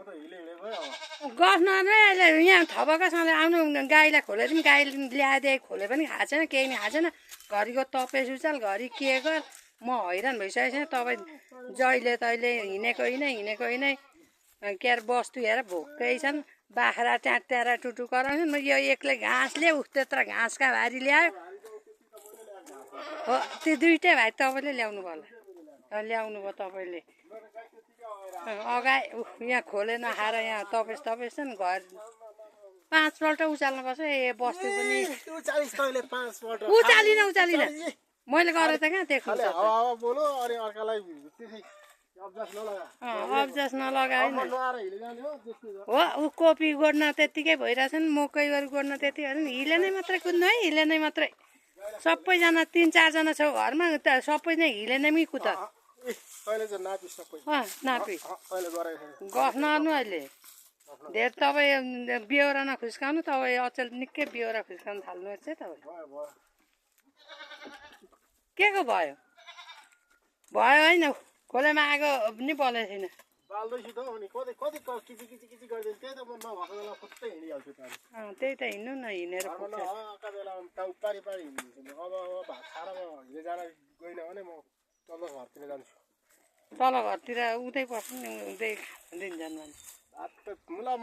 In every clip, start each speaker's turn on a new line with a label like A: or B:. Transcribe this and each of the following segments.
A: गफ नर्ने अहिले यहाँ थपका सधैँ आउनु गाईलाई खोले पनि गाईले ल्याइदिए खोले पनि खाएको छैन केही नि खाएको छैन घरिको तपाईँ सुचाल घरि के गर म हैरान भइसकेको छैन तपाईँ जहिले तहिले हिँडेको हिँडै के अरे बस्तु हेर भोकै छन् बाख्रा ट्याँट्याएर टुटु कराउँछन् म यो एक्लै घाँस ल्याऊ त्यत्रो घाँसका भारी ल्यायो हो त्यो दुइटै भाइ तपाईँले ल्याउनु पर्ला ल्याउनु भयो तपाईँले अगाडि यहाँ खोले नखाएर यहाँ तपेस नि घर 5 पल्ट उचाल्नुपर्छ ए बस्ती पनि उचालिन मैले गरेँ त कहाँ देख्नु अब्जस नलगाए हो ऊ कोपी गोड्न त्यत्तिकै भइरहेछन् मकैहरू गोड्न त्यति हिले नै मात्रै कुद्नु है हिले नै मात्रै सबैजना 3-4 जना छौ घरमा सबै नै हिले नै कुद नापी गफ नर्नु अहिले धेर तपाईँ बेहोरा नखुस्काउनु तपाईँ अचेल निकै बेहोरा खुस्काउनु थाल्नुहोस् है तपाईँ के को भयो होइन खोलेमा आगो पनि बलेको छैन त्यही त हिँड्नु न हिँडेर तल घरतिर उतै पर्छ नि उतै दिन जानु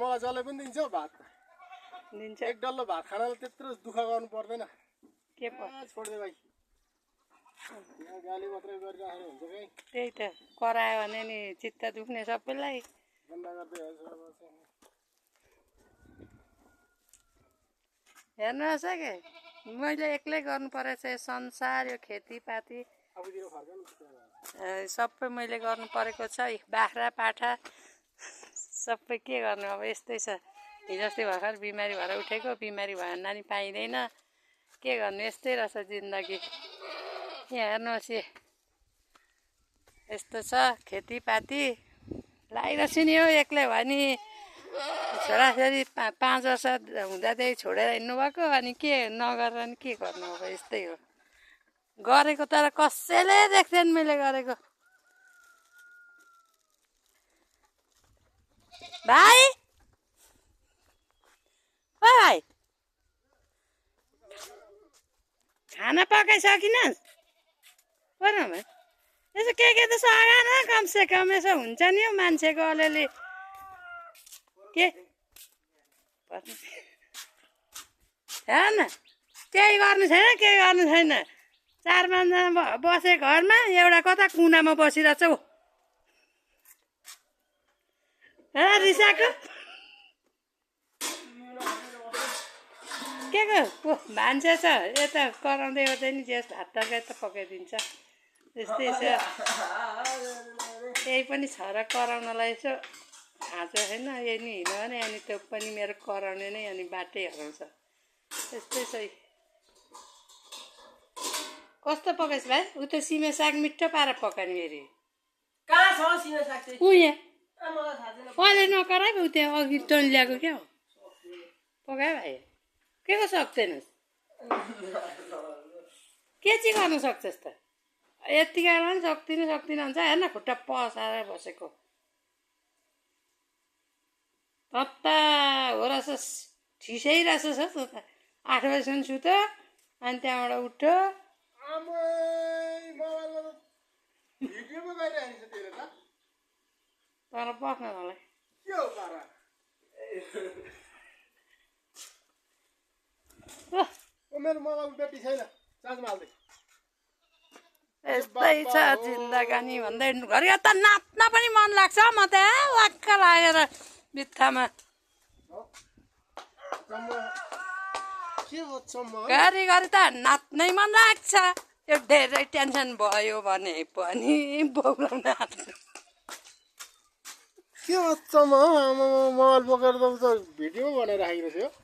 B: मलाई जसले पनि दिन्छ भात
A: दिन्छ
B: एक डल्लो भात खानालाई त्यत्रो दुःख गर्नु पर्दैन
A: के पर्छ
B: छोड्दे भाइ गाली मात्रै गरिराखेर हुन्छ कि
A: त्यही त करायो भने नि चित्त दुख्ने सबैलाई हेर्नुहोस् है के मैले एक्लै गर्नु परेछ यो संसार यो खेतीपाती सबै मैले गर्नु परेको छ बाख्रा पाठा सबै के गर्नु अब यस्तै छ हिजोअस्ति भर्खर बिमारी भएर उठेको बिमारी भयो नानी पाइँदैन के गर्नु यस्तै रहेछ जिन्दगी यहाँ हेर्नुहोस् यस्तो छ खेतीपाती लगाइरहेछु नि हो एक्लै भयो नि छोराछोरी 5 वर्ष हुँदादेखि छोडेर हिँड्नुभएको अनि के नगरेर नि के गर्नु अब यस्तै हो गरेको तर कसैले देख्दैन मैले गरेको भाइ ओ भाइ खाना पकाइसकिनस् परमा यसो के त सगा न कमसे कम यसो हुन्छ नि हौ मान्छेको अलिअलि के हेर न केही गर्नु छैन केही गर्नु छैन 4-5 जना बसे घरमा एउटा कता कुनामा बसिरहेछ हौ रिसाको के को भान्से छ यता कराउँदै ओर्दै नि जेस भात तरकारी त पकाइदिन्छ त्यस्तै छ त्यही पनि छ र कराउनलाई यसो खाँचो छैन यही नि हिँड्यो भने अनि त्यो पनि मेरो कराउने नै अनि बाटै हराउँछ त्यस्तै छ कस्तो पकाइस् भाइ उ त सिमे साग मिठो पारेर पकाउने फेरि ऊ यहाँ अहिले नकराइ उ त्यहाँ अघि तैँले ल्याएको क्या हो पकायो भाइ के को सक्दैनस् के चाहिँ गर्न सक्छस् त यतिकै पनि सक्दिनँ भन्छ हेर्न खुट्टा पसाएर बसेको तत्ता हो रहेछस् ठिसै रहेछस् हो त 8 बजीसम्म सुत अनि त्यहाँबाट उठ्यो तर बस्न होला
B: मेरो मोबाइल ब्याट्री छैन चार्जमा हाल्दै
A: यस्तै छ जिन्दगानी भन्दै घरि त नाच्न पनि मन लाग्छ म त वाक्क लागेर बित्थामा घरि त नाच्नै मन लाग्छ यो धेरै टेन्सन भयो भने पनि बोलाउन
B: के अचम्म मोबाइल बोकेर त भिडियो बनाइराखेको रहेछ